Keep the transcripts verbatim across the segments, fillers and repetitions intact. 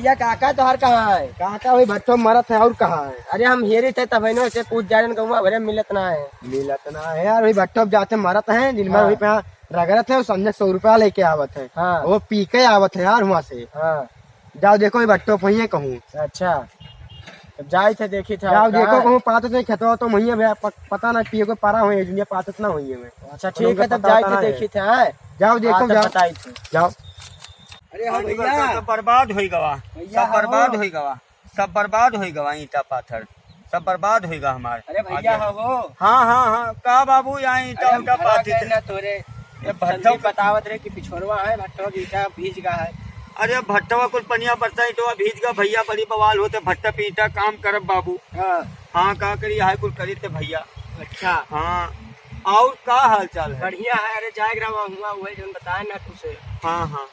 या काका तोहार कहाँ है? काका वही भट्ठो मरत है, और कहाँ है? अरे हम हेरी थे तब इन्हों से पूछ जा रहे, गौवा भरे मिलत ना है। मिलत ना है यार, वही भट्ठो जाते मरत है, दिन भर हाँ। वही पे रगड़त है और संझक सौ रुपया लेके आवत है। हाँ। वो पी के आवत है यार वहाँ से। हाँ। जाओ देखो, ये भट्टो पहिए कहूँ। अच्छा, तब जाई थे, देखी थे जाओ और देखो, कहाँ? कहूँ पात नहीं खेतवा तो महिया भैया, प-, पता ना पिए को पारा हुए, दुनिया पात ना हुई है। अच्छा, कहूँ ठीक है, तब पता जाई थे, ना है। देखी थे, हैं? जाओ देखो, हाँ, तब जाओ। बताई थे। जाओ। अरे हाँ पानी भैया। बरसात सब बर्बाद होई गवा, भैया सब बर्बाद हो। होई गवा, सब बर्बाद होई गवा, ईंटा पाथर सब बर्बाद होई गवा हमार। अरे भैया आगे। हो। हाँ, हाँ, हाँ, का बाबू, यहाँ ईंटा अरे उंटा भरा पाथी गए थे। ना तोरे। ये भट्ठा संदीप बतावत रहे कि पिछोरवा है, भट्ठवा के ईंटा भीज गया है। अरे भट्ठवा कुल पनिया बरसा, ईंटवा भीज गया भैया, बड़ी बवाल होते भट्ठा पे ईंटा काम करब बाबू। हाँ। हाँ, का करी, यहाँ कुल करी थे भैया। अच्छा। हाँ, और का हाल चाल है? बढ़िया है। अरे जाए रहा हुआ, वही जौन बताए ना तुझसे। हाँ, हाँ।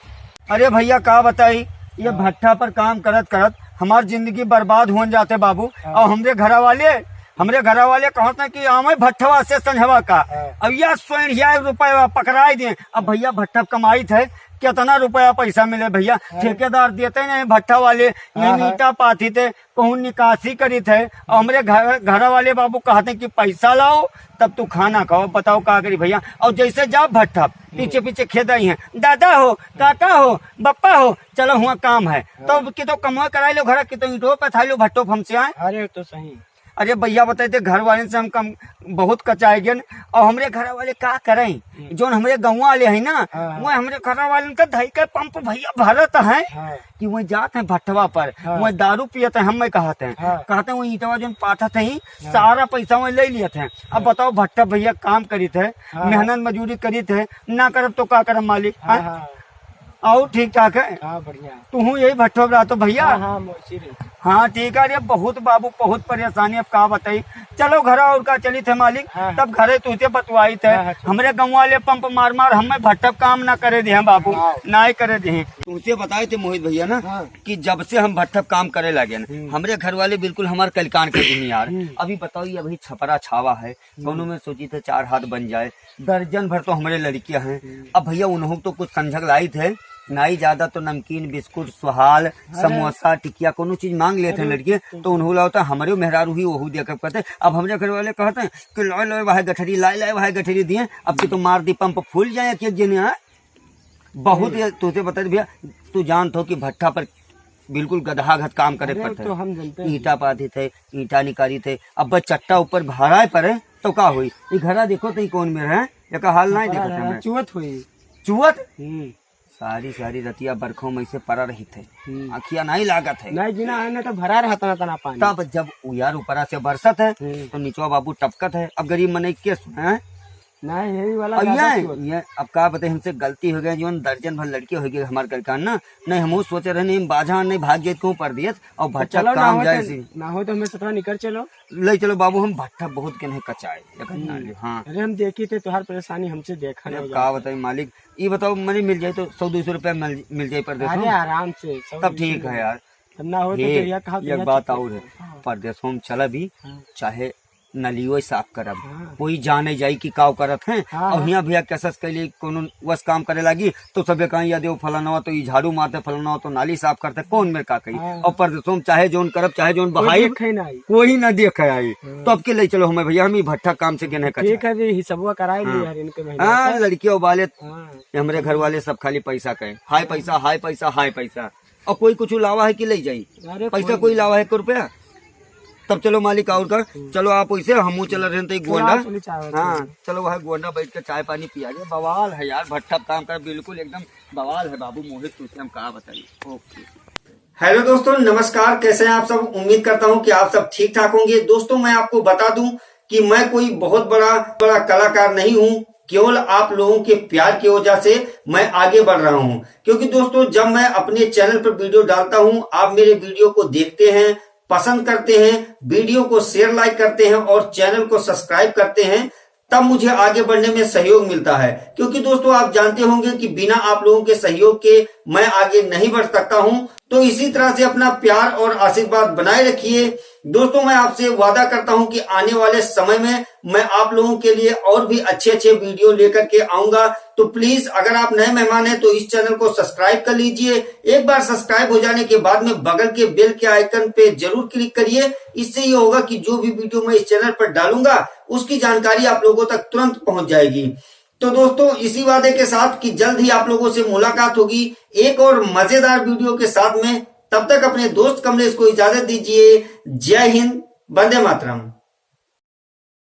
अरे भैया का बताई, ये हाँ। भट्ठा पर काम करत करत हमार जिंदगी बर्बाद होन जाते बाबू। हाँ। और हमरे घरा वाले, हमरे घरा वाले कहत हैं कि आवे भट्ठवा से संझवा का। हाँ। अब या सोइनिया रुपया पकड़ाई दे। अब भैया भट्ठा कमाई थे, कितना रुपया पैसा मिले भैया? हाँ। ठेकेदार देते नहीं भट्ठा वाले, हाँ, नहीं हाँ। ईंटा पाथी थे, कहूँ निकासी करी थे। और हमरे घर, घरा वाले बाबू कहते हैं कि पैसा लाओ तब तू खाना खाओ। बताओ का करी भैया? और जैसे जा भट्ठा पीछे पीछे खेद आई हैं, दादा हो, काका हो, बप्पा हो, चलो हुआ काम है। हाँ। तो कि तो कमवा कराई लो घर, कि तो ईंटो पे थाई लो भट्टो पे हमसे आए। अरे तो सही। अरे भैया बताई थे, घर वाले से हम कम बहुत कचाए गए। और हमरे घर वाले का करें, हम्म। जोन हमरे गाँव वाले हैं ना, हाँ, हाँ। वो हमरे घर वाले का धई के पंप भैया भरत है हाँ। कि वो जात है भट्ठवा पर, हाँ। वो दारू पियत है, हम में कहते हैं, हाँ। कहते हैं वो ईंटवा जोन पाथत है, हाँ। सारा पैसा वो ले लियत है। अब हाँ। बताओ भट्ठा भैया काम करी थे, हाँ। मेहनत मजूरी करी थे, ना करब तो का करब मालिक? हाँ, हाँ? हाँ। और ठीक ठाक है? हाँ, बढ़िया। तुहूँ यही भट्ठो पे रहतो भैया? हाँ, हाँ, मौसी रही। हाँ, ठीक है। अरे बहुत बाबू, बहुत परेशानी, अब का बताई। चलो घर और का चली थे मालिक, हाँ, हाँ। तब घरे तुझसे बतवाई थे। हाँ, हाँ, चलो। हमरे गाँव वाले पंप मार मार हमें भट्ठा काम ना करे दे हैं बाबू, हाँ। ना ही करे दे हैं। तुझसे बताए थे मोहित भैया ना हाँ। कि जब से हम भट्ठा काम करे लगे ना, हम्म। हमरे घर वाले बिल्कुल हमार कलिकान कर दी यार। हम्म। अभी बताओ, ये अभी छपरा छावा है, कौनो में सोची थे चार हाथ बन जाए, दर्जन भर तो हमरे लड़कियां हैं। हम्म। अब भैया उन्हों तो कुछ संझक लाई थे, नाई ज्यादा तो नमकीन, बिस्कुट, सुहाल, अरे। समोसा, टिकिया, कोनो चीज मांग लेते हैं अरे। लड़कियां, तो उन्हों लाओ तो हमरे मेहरारू ही वहू दिया करते। अब हमरे घर वाले कहते हैं कि लाए लाए वह गठरी, लाए लाए वह गठरी दिए, अब की तो मार दी पंप फूल जाए कि एक जने आए। बहुत हम्म। ये तुझे बता दे भैया, तू जानत हो कि भट्ठा पर बिल्कुल गदहा घत काम करे अरे, पड़ते तो हैं। हम जानते हैं। ईंटा पाथी थे, ईंटा निकारी थे, अब बस चट्टा ऊपर भराए पड़े तो का होई? ई घरा देखो तो ई कौन में रहे, एका हाल नहीं देखत हमें। चुअत होई। चुअत? हम्म। सारी, सारी रतिया बरखों में से परा रही थे। हम्म। आँखिया नहीं लागत है। नहीं, बिना है ना तो भरा रहता ना तना पानी। तब जब उयार ऊपरा से बरसत है, हम्म। तो निचवा बाबू टपकत है। अब गरीब मनई के सुने, हैं? नहीं, यही वाला अब ज्यादा ये, चोट। ये अब का बताई, हमसे गलती हो गई, जीवन दर्जन भर लड़के हो गए हमारे घर का ना। नहीं, हम सोचे रहे, नहीं, बाझा नहीं भाग गए, क्यों पर दिए, और तो भट्ठा चलो, ना काम हो जाए तो, से। ना हो तो हमें सतवा निकल चलो। ले चलो बाबू, हम भट्ठा बहुत के नहीं कचाए, एक हम्म। ना ले, हाँ। अरे, हम देखी थे, तुम्हार परेशानी हमसे देखा अरे, नहीं अब का जाता। बताई मालिक, ये बताओ, मनी मिल जाए तो सौ दो सौ रुपया मिल, मिल जाए परदेस अरे, में। आराम से, सौ तब दो सौ ठीक है में। यार। तब ना हो तो ये, दरिया कहाँ एक दुनिया बात चुप और है, है। हाँ। परदेसों में चला भी, हाँ। चाहे नलियो साफ करब, हाँ। कोई जाने जाई कि काव करत हैं। हाँ, और हाँ। हियाँ भैया कैसस कैले कोनो वस काम करे लागी, तो सबे कहीं, "या देव फलानवा तो ई झाड़ू मारते, फलानवा तो नाली साफ करते, कौन मेरे का कही?" हाँ। और परदेसों में चाहे जोन करब, चाहे जोन कोई बहाई, देखे ना आई। कोई ना देखे आई। हाँ। तो अब के ले चलो हमें भैया, हम ही भट्ठा काम से गेने का ठीक चाहे। है, अभी हिसबवा कराए हाँ। लिए यार इनके महीने हाँ, का। लड़कियों वाले, हाँ। ये हमरे घर वाले सब खाली पैसा कहे, "हाय पैसा, हाय पैसा, हाय पैसा।" और कोई कुछ लावा है कि ले जाई? अरे पैसा कोई कोई नहीं। लावा है एक रुपया? तब चलो मालिक और का, हम्म। चलो आप वैसे, हमहू चल रहे हैं तो एक चलो, गोंडा। आप चलो चाय वाय हाँ, पी लो। चलो वह गोंडा बैठ के चाय पानी पिया जाए। बवाल है यार, भट्ठा काम कर बिल्कुल एकदम बवाल है बाबू मोहित, तुझसे हम का बताइए। ओके। हेलो दोस्तों, नमस्कार, कैसे हैं आप सब? उम्मीद करता हूँ कि आप सब ठीक ठाक होंगे। दोस्तों, मैं आपको बता दूं कि मैं कोई बहुत बड़ा, बड़ा कलाकार नहीं हूँ, केवल आप लोगों के प्यार की वजह से मैं आगे बढ़ रहा हूँ। क्योंकि दोस्तों, जब मैं अपने चैनल पर वीडियो डालता हूँ, आप मेरे वीडियो को देखते हैं, पसंद करते हैं, वीडियो को शेयर, लाइक करते हैं और चैनल को सब्सक्राइब करते हैं, तब मुझे आगे बढ़ने में सहयोग मिलता है। क्योंकि दोस्तों, आप जानते होंगे कि बिना आप लोगों के सहयोग के मैं आगे नहीं बढ़ सकता हूँ। तो इसी तरह से अपना प्यार और आशीर्वाद बनाए रखिए। दोस्तों, मैं आपसे वादा करता हूं कि आने वाले समय में मैं आप लोगों के लिए और भी अच्छे अच्छे वीडियो लेकर के आऊंगा। तो प्लीज, अगर आप नए मेहमान हैं तो इस चैनल को सब्सक्राइब कर लीजिए। एक बार सब्सक्राइब हो जाने के बाद में बगल के बेल के आइकन पे जरूर क्लिक करिए। इससे ये होगा कि जो भी वीडियो मैं इस चैनल पर डालूंगा, उसकी जानकारी आप लोगों तक तुरंत पहुंच जाएगी। तो दोस्तों, इसी वादे के साथ कि जल्द ही आप लोगों से मुलाकात होगी एक और मजेदार वीडियो के साथ में। तब तक अपने दोस्त कमलेश को इजाजत दीजिए। जय हिंद, वंदे मातरम।